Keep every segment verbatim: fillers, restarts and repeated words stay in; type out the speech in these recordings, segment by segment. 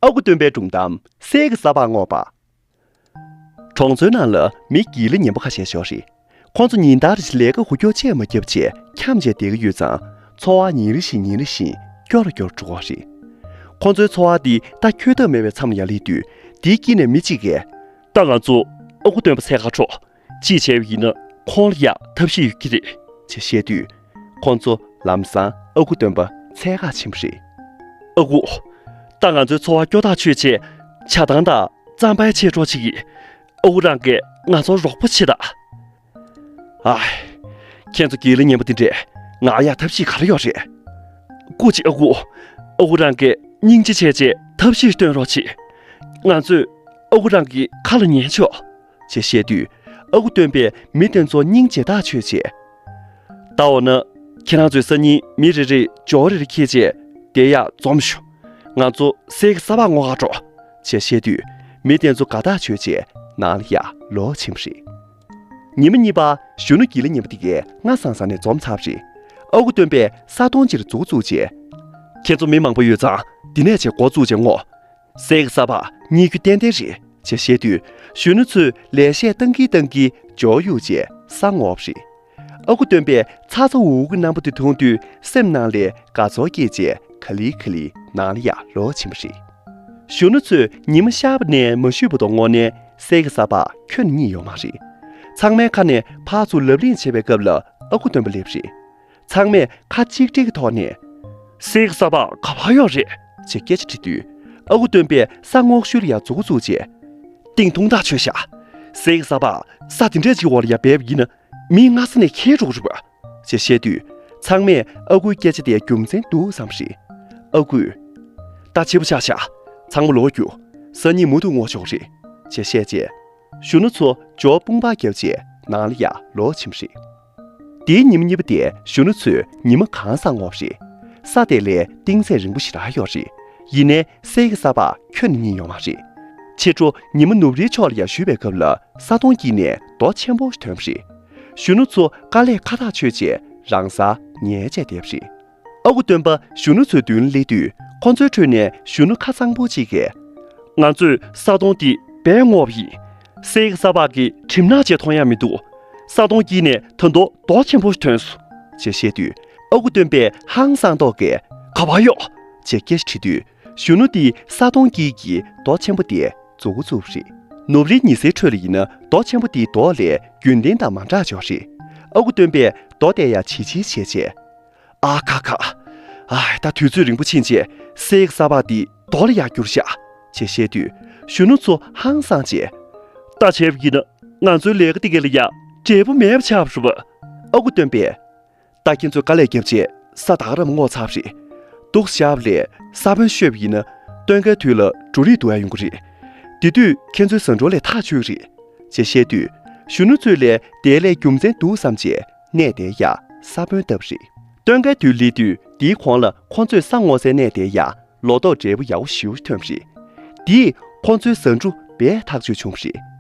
ཨ་ཁུ་སྟོན་པའི་སྒྲུང་གཏམ། གསེར་གྱི་ས་ཕག་སྔོག་པ། གྲོང་ཚོའི་ནང་ལ་མི་དགེ་ལས་ངན་པ་ཁ་ཤས་ཤོག་རེད། ཁོང་ཚོ་ཉིན་ལྟར་རེ་བཞིན་ལས་ཀ་ཧུར་ཐག་བྱས་མ་བརྒྱབ་བྱས་འཁྱམས་བྱས་བསྡད་ཀྱི་ཡོད་ཙང་། འཚོ་བ་ཉིན་རེ་བཞིན་ཉིན་རེ་བཞིན་སྐྱོ་རུ་སྐྱོ་རུ་འགྲོ་གི་རེད། ཁོང་ཚོའི་འཚོ་བ་འདི་ད་འཁྱོལ་ཐབས་མེད་པའི་མཚམས་ལ་ཡར་སླེབས་དུས། དེའི་དཀྱིལ་ནས་མི་གཅིག་གིས། ད་ང་ཚོ་ཨ་ཁུ་སྟོན་པ་འཚོལ་གར་འགྲོ། ཅིས་བྱས་པ་ཡིན་ན་ཁོང་ལ་ཡང་ཐབས་ཤེས་ཡོད་ཀྱི་རེད། ཅེས་བཤད་དུས། ཁོང་ཚོ་ལམ་སང་ཨ་ཁུ་སྟོན་པ་འཚོལ་གར་ཕྱིན་པ་རེད། ཨ་ཁུ། ད་ང་ཚོའི་འཚོ་བ་སྐྱོ་ཐག་ཆོད་ཆེད་ཇ་དང་དང་རྩམ་པའི་ཆེད་འགྲོ་བྱེད་ཀྱི། ཨ་ཁུ་རང་གིས་ང་ཚོར་རོགས་པ་བྱེད་དང་། ཨ། ཁྱེད་ཚོ་དགེ་ལས་ངན་པ་འདི་འདྲས་ང་ཡ་ཐབས་ཤེས་ག་རེ་ཡོད་རེད། སྐུ་མཁྱེན་ཨ་ཁུ། ཨ་ཁུ་རང་གིས་སྙིང་རྗེ་བྱས་བྱས་ཐབས་ཤེས་སྟོན་རོགས་བྱེད། ང་ཚོས་ཨ་ཁུ་རང་གི་ཁ་ལ་ཉན་ཆོག་ཅེས་བཤད་དུས། ཨ་ཁུ་སྟོན་པས་མི་དེ་ཚོ་སྙིང་རྗེ་ཐག་ཆོད་བྱས། ད་འོ་ན། ཁྱེད་རང་ཚོས་སང་ཉིན་མི་རེ་རེས་ཇོ་བོ་རེ་རེ་འཁྱེར་བྱས་དེ་ཡར་འཛོམས་ཤོག་ང་ཚོ་གསེར་གྱི་ས་ཕག་སྔོག་གར་འགྲོ། ཅེས་བཤད་དུས། མི་དེ་ཚོ་དགའ་ཐག་ཆོད་བྱས་ནང་ལ་ཡར་ལོག་ཕྱིན་པ་རེད། ཉི་མ་གཉིས་པ། གཞོན་ནུ་དགེ་ལས་ངན་པ་དེ་གས་སྔ་སང་སང་ནས་འཛོམས་ཚར་བ་རེད། ཨ་ཁུ་སྟོན་པས་ས་དོང་ཅིག་ལ་མཛུབ་བཙུགས་བྱས། ཁྱེད་ཚོ་མི་མང་པོ་ཡོད་ཙང་འདི་ནས་བྱས་འགོ་བཙུགས་བྱས་སྔོག་གསེར་གྱི་ས་ཕག་རྙེད་རྒྱུ་ཏན་ཏན་རེད། ཅེས་བཤད་དུས། གཞོན་ནུ་ཚོས་ལས་བཤད་བཏང་གིན་བཏང་གིན་ཇོ་བོ་གཡུགས་བྱས་ས་སྔོག་པ་རེད། ཨ་ཁུ་སྟོན་པས་ཚ་ཚ་འུར་འུར་གྱི་རྣམ་པ་དེ་མཐོང་དུས་སེམས་ནང་ལས་དགའ་ཚོར་སྐྱེས་བྱས་ག་ལེ་ག་ལེ་ནང་ལ་ཡར་ལོག་ཕྱིན་པ་རེད། གཞོན་ནུ་ཚོས་ཉི་མ་ཤར་བ་ནས་མ་ཞུས་བར་དུ་དངོས་གནས་གསེར་གྱི་ས་ཕག་ཁྱོན་ནས་རྙེད་ཡོད་མ་རེད། ཚང་མའི་ཁ་ནས་ཕར་ཚུར་ལབ་གླེང་བྱེད་པའི་སྐབས་ལ་ཨ་ཁུ་སྟོན་པ་སླེབས་རེད། ཚང་མས་ཁ་གཅིག་སྒྲིལ་གྱི་ཐོག་ནས། གསེར་གྱི་ས་ཕག་ག་པར་ཡོད་རེད། ཅེས་སྐད་ཆ་དྲིས་དུས། ཨ་ཁུ་སྟོན་པས་ས་སྔོག་ཤུལ་ལ་ཡར་མཛུབ་གུ་བཙུགས་བྱས། གཏིང་ཐུང་ཐག་ཆོད་ཤག་གསེར་གྱི་ས་ཕག་ས་དེ་འདྲས་ཅིག་འོག་ལ་ཡར་སྦས་པ་ཡིན་ན། མིས་སྔ་ས་ནས་འཁྱེར་འགྲོ་གི་རེད་པ། ཅེས་བཤད་དུས། ཚང་མས་ཨ་ཁུའི་སྐད་ཆ་དེ་རྒྱུ་མཚན་འདུག་བསམ་རེད། ཨ་ཁུས། ད་ཕྱི་པོ་ཆགས་ཤག་ཚང་མ་ལོག་རྒྱུགས། སང་ཉིན་མུ་མཐུད་སྔོག་ཆོག་རེད། ཅེས་བཤད་རྗེས། གཞོན་ནུ་ཚོ་ཇོ་བོ་དཔུང་པ་བརྒྱབ་རྗེས་ནང་ལ་ཡར་ལོག་ཕྱིན་པ་རེད། དེའི་ཉི་མ་གཉིས་པ་དེ་གཞོན་ནུ་ཚོས་ཉི་མ་གང་སང་སྔོག་པ་རེད། ས་དེ་ལས་གཏིང་ཚད་རིང་པོ་ཞེ་དྲག་ཡོད་རེད། ཡིན་ནའི་གསེར་གྱི་ས་ཕག་ཁྱོན་ནས་རྙེད་ཡོད་མ་རེད། ཕྱི་དྲོ་ཉི་མ་ནུབ་རིའི་ཕྱོགས་ལ་ཡར་བཞུད་པའི་སྐབས་ལ་ས་དོང་དཀྱིལ་ནས་རྡོ་ཆེན་པོ་ཞིག་ཐོན་པ་རེད། གཞོན་ནུ་ཚོ་དཀའ་ལས་ཁག་ཐག་ཆོད་རྗེས་རང་སར་ཉལ་བྱས་བསྡད་པ་རེད། ཨ་ཁུ་སྟོན་པ་གཞོན་ནུ་ཚོའི་མདུན་ལ་སླེབས་དུས་ཁོ་ཚོའི་ཁྲོད་ནས་གཞོན་ནུ་ཁ་གཙང་པོ་གཅིག་གིས། ང་ཚོས་ས་དོང་འདི་སྦས་སྔོག་པ་ཡིན། གསེར་གྱི་ས་ཕག་གི་གྲིབ་ནག་ཅིག་མཐོང་ཡ་མི་འདུག་ས་དོང་དཀྱིལ་ནས་ད་དུང་རྡོ་ཆེན་པོ་ཞིག་ཐོན་སོང་། ཅེས་བཤད་དུས། ཨ་ཁུ་སྟོན་པས་ཧང་སངས་མདོག་གིས། ག་པར་ཡོད། ཅེས་སྐད་ཆ་དྲིས་དུས། གཞོན་ནུ་དེས་ས་དོང་དཀྱིལ་གྱི་རྡོ་ཆེན་པོ་དེ་མཛུབ་གུ་བཙུགས་པ་རེད། ནུབ་རིའི་ཉི་ཟེར་ཁྲོད་ལ་ཡིན་ན་རྡོ་ཆེན་པོ་དེའི་མདོག་ལས་རྒྱུན་ལྡན་དང་མ་འདྲ་ཅིག་ཡོད་རེད། ཨ་ཁུ་སྟོན་པས་རྡོ་དེ་ཡར་བྱིལ་བྱིལ་བྱས་རྗེས། ཨ་ཁ་ཁ། ཨ། ད་དུས་ཚོད་རིང་པོ་ཕྱིན་རྗེས་གསེར་གྱི་ས་ཕག་འདི་རྡོ་ལ་ཡར་གྱུར་ཤག་ཅེས་བཤད་དུས། གཞོན་ནུ་ཚོ་ཧང་སངས་བྱས། ད་བྱས་པ་ཡིན་ན་ང་ཚོའི་ལས་ཀ་འདི་ག་ལ་ཡ་འབྲས་བུ་མེད་པ་ཆགས་པ་རེད་པ། ཨ་ཁུ་སྟོན་པས། ད་ཁྱེད་ཚོས་དཀའ་ལས་བརྒྱབ་རྗེས་ས་ད་ག་རང་སྔོག་ཚར་བ་རེད། འདུག་བཞག་པ་ལས་ས་བོན་བཤོས་པ་ཡིན་ན་སྟོན་ཁའི་དུས་ལ་འབྲུ་རིགས་བསྡུ་ཡ་ཡོང་གི་རེད། དེ་དུས་ཁྱེད་ཚོའི་ཟ་འབྲུ་ལས་ཐག་ཆོད་ཀྱི་རེད། ཅེས་བཤད་དུས། གཞོན་ནུ་ཚོས་ལས་དེ་ལས་རྒྱུ་མཚན་འདུག་བསམ་རྗེས་གནས་དེར་ཡ་ས་བོན་བཏབ་པ་རེད། སྟོན་ཁའི་དུས་སླེབས་དུས་དེའི་གོང་ལ་ཁོ་ཚོས་ས་སྔོག་སའི་གནས་དེར་ཡ་ལོ་ཏོག་འབྲས་བུ་ཡག་པོ་ཞེ་པོ་ཐོན་པ་རེད། དེས་ཁོ་ཚོའི་ཟ་འབྲུ་སྦས་ཐག་ཆོད་བྱུང་བ་རེད།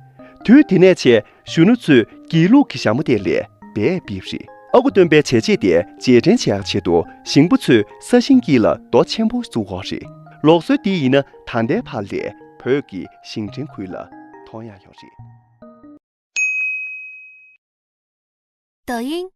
དུས་དེ་ནས་བྱས་གཞོན་ནུ་ཚོས་དགེ་ལུགས་ཀྱི་ཞྭ་མོ་དེ་ལས་སྦས་ཕུད་པ་རེད། ཨ་ཁུ་སྟོན་པའི་བྱས་རྗེས་དེ་རྗེས་དྲན་བྱེད་ཡག་ཆེད་དུ་ཞིང་པ་ཚོས་ས་ཞིང་དཀྱིལ་ལ་རྡོ་ཆེན་པོ་བཙུགས་ཡོད་རེད། ལུགས་སྲོལ་འདི་ཡིན་ན་ད་ལྟའི་བར་ལ་བོད་ཀྱི་ཞིང་བྲན་ཁུལ་ལ་མཐོང་ཡག་ཡོད་རེད།